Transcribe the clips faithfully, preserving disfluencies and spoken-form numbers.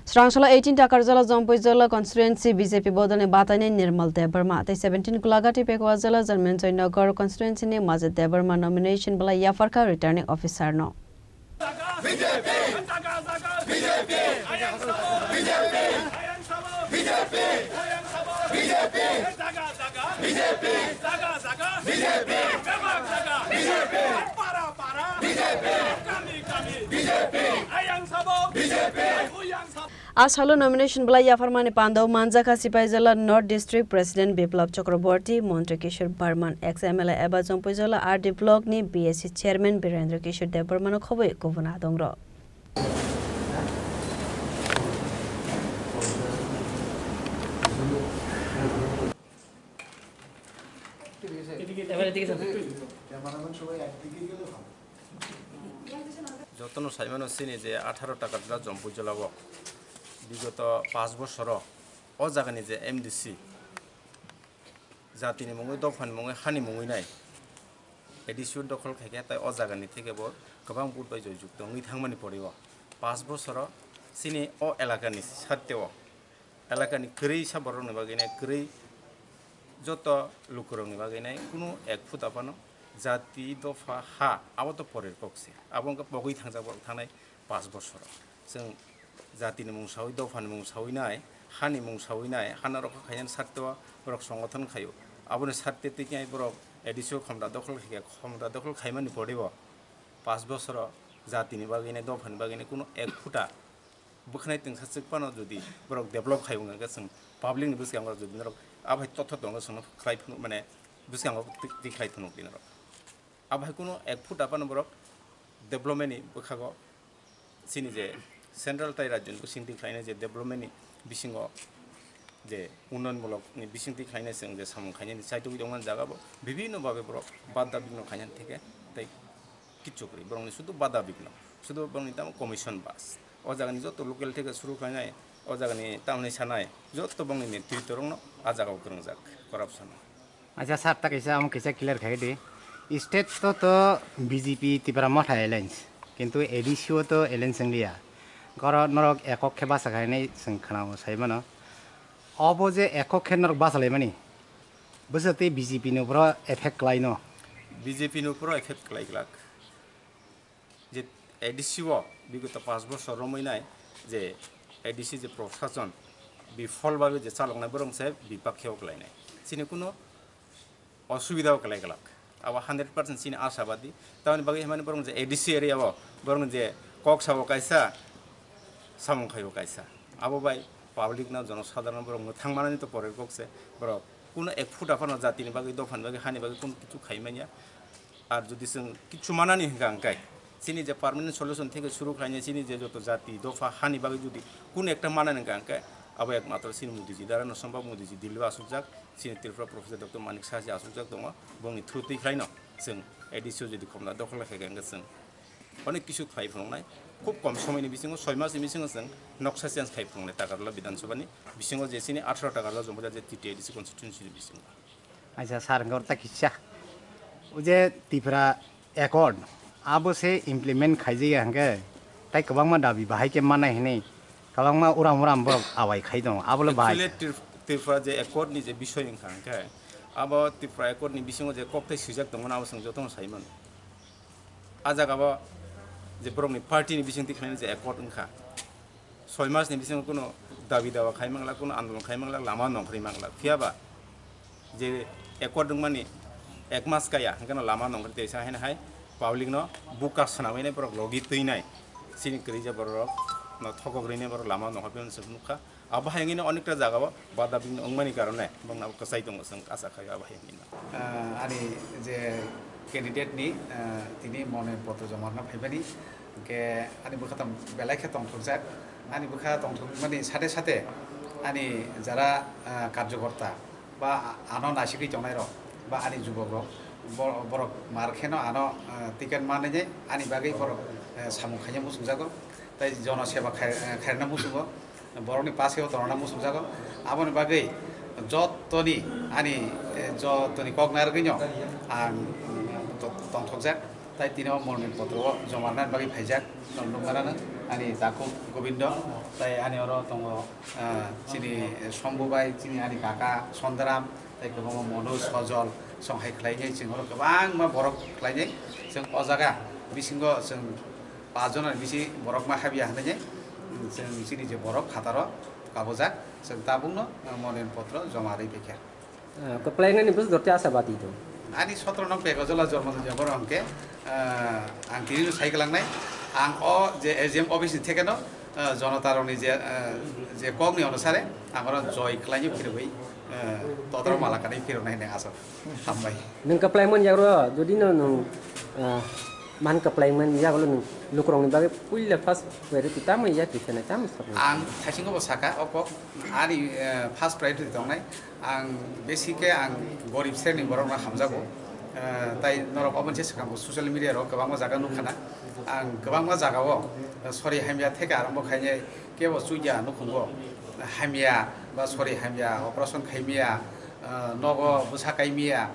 Srangsala eighteen Takarjala Jompuijala constituency B J P bodolni bataini Nirmal Debbarma tei seventeen Gulagati Pekwa jala Janmenjoy Nagar constituency ni Majid Debbarma nomination belai yapharkha returning officer no. A salo nomination belai yapharmani pandao manjakha Sipaijala North District President Biplab Chakraborty, Montri Kishore Barman, ex M L A eba Jompuijala R D Block ni B S C Chairman Birendra Kishore Debbarmano khobwi kubun adongrok. Jotono saimano chini je atharo Takarjala Jompuijala o bigoto paanch bosoro o jagani je M D C jatini mungwi, dophani mungwi, hani mungwi nai A D C o dokhol khaikhe, tai o jagani theke bo kwbang vote bai joyjukto wngwi thangmani pore o paanch bosoro chini o elakani sarte o elakani kwrwi sa borokni bagwi nai, kwrwi joto lukurokni bagwi nai kunu ek phuta phano jati dopha ha, abo to porer kok se. Abo wngkha pogwi thangjak borok thangnai paanch bosoro. Chwng jatini mung sawi, dophani mung sawi nai, hani mung sawi nai, hano rokha khaina sarte o borok songothon khaio. Aboni sarte twi khe borok A D C o khomra dokhol khaikha, khomra dokhol khaimani pore bo paanch bosoro jatini bagwi nai, dophani bagwi nai kunu ek phuta bwkhanai twngsa chwk phano jodi borok develop khai wngkha khe, chwng public ni bwskango jodi norok abai totho tongo, chwngno khlai phunuk, mane bwskango twi, twi khlai phunuk di norok. Abo hai kunu ek phuta phano borok development ni bwkhago chini je central tai rajyo ni bising twi khlainai je development ni bisingo je unnoyon mulok ni bising twi khlainai chwng je samung khainani chaitugwi tongmani jaga bo bibhinno bhabe borok bada bigno khainani theke tei kichu kwrwi borokni sudu bada bigno, sudu borokni tamo commission bas. O jagani joto local theke suru khlainai, o jagani tamni sanai joto borokni netritworokno a jagao kwrwngjak corruption. Acha sir, ta kaisa, amo kaisa clear khai di. State to, to B J P Tipra Motha Alliance, kintu A D C o to alliance wng liya. Goro norok ekok khe basa khainai chwng khwnao sai mano. Obo je ekok khe norok basa laimani, bwswk tei B J P ni uporo effect khlai no? B J P ni uporo effect khlai glak. Je A D C o bigoto paanch bosor romwi nai je A D C je prosason bifol bhabe je chaloknai, borok se bipakhe o khlainai. Chini kuno osubida o khlai glak. Abo hundred percent chini ashabadi. Tamoni bagwi himani borok je A D C area o borok je kok sabo kaisa, samung khaio kaisa. Abo bai public no, jonosadharon borok no thangmanani to porer kok se, borok kuno ek phuta phano jatini bagwi, dophani bagwi, hani bagwi kuno kichu khai manya. Ar jodi chwng kichu manani hwnkha hwnkhe, chini je permanent solution theke suru khlainai, chini je joto jati, dopha, hani bagwi jodi kuno ekta manani hwnkha hwnkhe, abo ekmatro chini Modiji dara no sombhob. Modiji Delhi o asukjak, chini Tripura Professor Doctor Manik Saha se asukjak tongo, bongni through twi khlaino chwng A D C o jodi khomna dokhol khaikha hwnkhe chwng onek kisu khlai phunuknai. Khub kom somoini bisingo, soi masni bisingo chwng noksa change khai phunuknai Takarjala Bidhan Sabha ni bisingo, je chini atharo Takarjala Jompuijala je T T A D C constituency ni bisingo. Acha, sir, hwnkhe oro ta kisa. O je Tipra Accord, abo se implement khaijaya hwnkhe, tai kwbangma dabi bahai khe mannai hwnwi, kwbangma uram uram borok awai khai tongo, abo le bahai. Actually, Trip-, Tripura je Accord ni je bisoi wngkha hwnkhe, abo Tripura Accord ni bisingo je kokthai swijak tongmani, abo chwng jotono sai mano. A jaga bo je borokni party ni bisingtwi khlainai je accord wngkha, soi mas ni bisingo kuno dabi dawa khai mangla, kuno andolon khai mangla, lama nongkhorwi mangla. Phiya ba je accord wngmani ek mas kaya hwnkhe no lama nongkhorwi tei sa haino hai public no buka swnamwi nai, borok logi twi nai, chini kwrwi je borok no thokok rwi nai, borok lama nongkhorwi se nukha. Abo hai wngwi no onekta jaga o bada bini wngmani karone bongni abo kwchai tongo, chwng asa khai abo hai wngwi no. Ah, ani je candidate ni, ah, tini monoi potro joma rwna phaimani, hwnkhe ani bwkha tong belai khe tongthokjak. Ani bwkha tongthokmani sate sate ani jara, ah, karjokorta ba ano naisigwi tongnairok ba ani jubokrok bo-, borok mar kheno ano, ah, ticket manwi ani bagwi borok, eh, samung khaina muchungjago. Tai jono seba khai-, eh, khairokna muchungo, borokni paseo torokna muchungjago. Aboni bagwi jottoni ani, eh, jottoni kok narwgwino ang to-, tongthokjak. Tai tini o monoi potro o joma rwna bagwi phaijak, norok nukmano. Ani takhuk Gobindo, tai ani oro tongo, ah, chini Shombu bai, chini ani kaka Sondaram, tai kwbangma Monu, Sojol, song hai khlainai chwng oro kwbangma borok khlainai. Chwng o jaga bisingo chwng paanch jona ni bisi borok ma habya hwnwi, chwng chini je borok khataro kabojak, chwng tabukno, ah, monen potro joma rwi paikha. Ah, kwplainani bwswk dorti asa bati tong. Ani sotro nong pego jola jormo jabor hwnkhe, ah, ang tini no sai kwlangnai. Ang o je A G M office ni thekeno, ah, jonota rokni je, ah, je kokni onusare ang oro joy khlainwi phirwi, ah, todro mala kanwi phirwnai hinwi asa. Hambai. Nwng kwplaimani yago jodi no nwng, ah, man kwplaimani yago nwng lukurokni bagwi puila first priority tamo ya kisa na tamo sabni. Ang thaisingo bo saka o kok ani, eh, first priority tongnai. Ang besi khe ang gorib sreni borokno hamjago. Eh, tai norok obo se swkang bo social media rok kwbangma jaga nukha na. Ang kwbangma jagao, eh, sori hamya theke arombo khainai kebo chuya nukhungo. Hamya ba sori hamya operation khaimya, eh, nogo bwsa kaimya.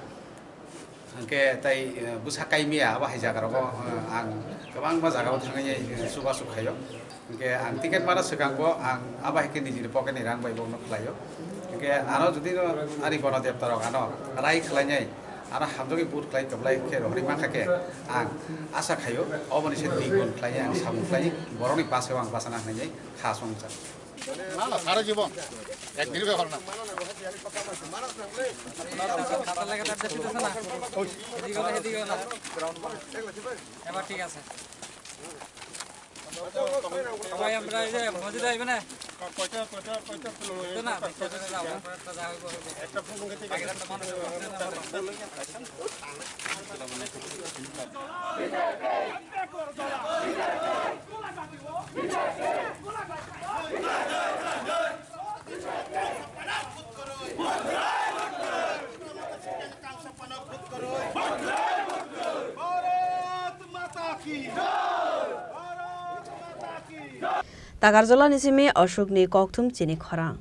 Hwnkhe tai, eh, bwsa kaimya abo hai jaga rogo, eh, ang kwbangma jaga o thangwi, eh, chubachu khaio. Hwnkhe ang ticket mana swkang bo ang abo hai khe nijini pocket ni rang bai bono khlaio. Hwnkhe ano jodi no ani Ganadevta rok ano rai khlainai, ano hamjagwi vote khlai kwplai khe rohorwi mankha khe ang asa khaio oboni se dui gun khlainai ang samung khlai borokni bwsao ang bwsana hwnwi kha songcha. না, না, সারা জীবন। একদিন ব্যাপার না। এবার ঠিক আছে। সবাই আমরা এই যে মসজিদে আইবে না? কয়টা, কয়টা, কয়টা? তো না, মসজিদে যাও। একটা ফোন করতে পাকিস্তান মানুষ। ভারত মাতা কি জয়। ভারত মাতা কি জয়। Takarjala ni simi Ashok ni kokthum chini khorang.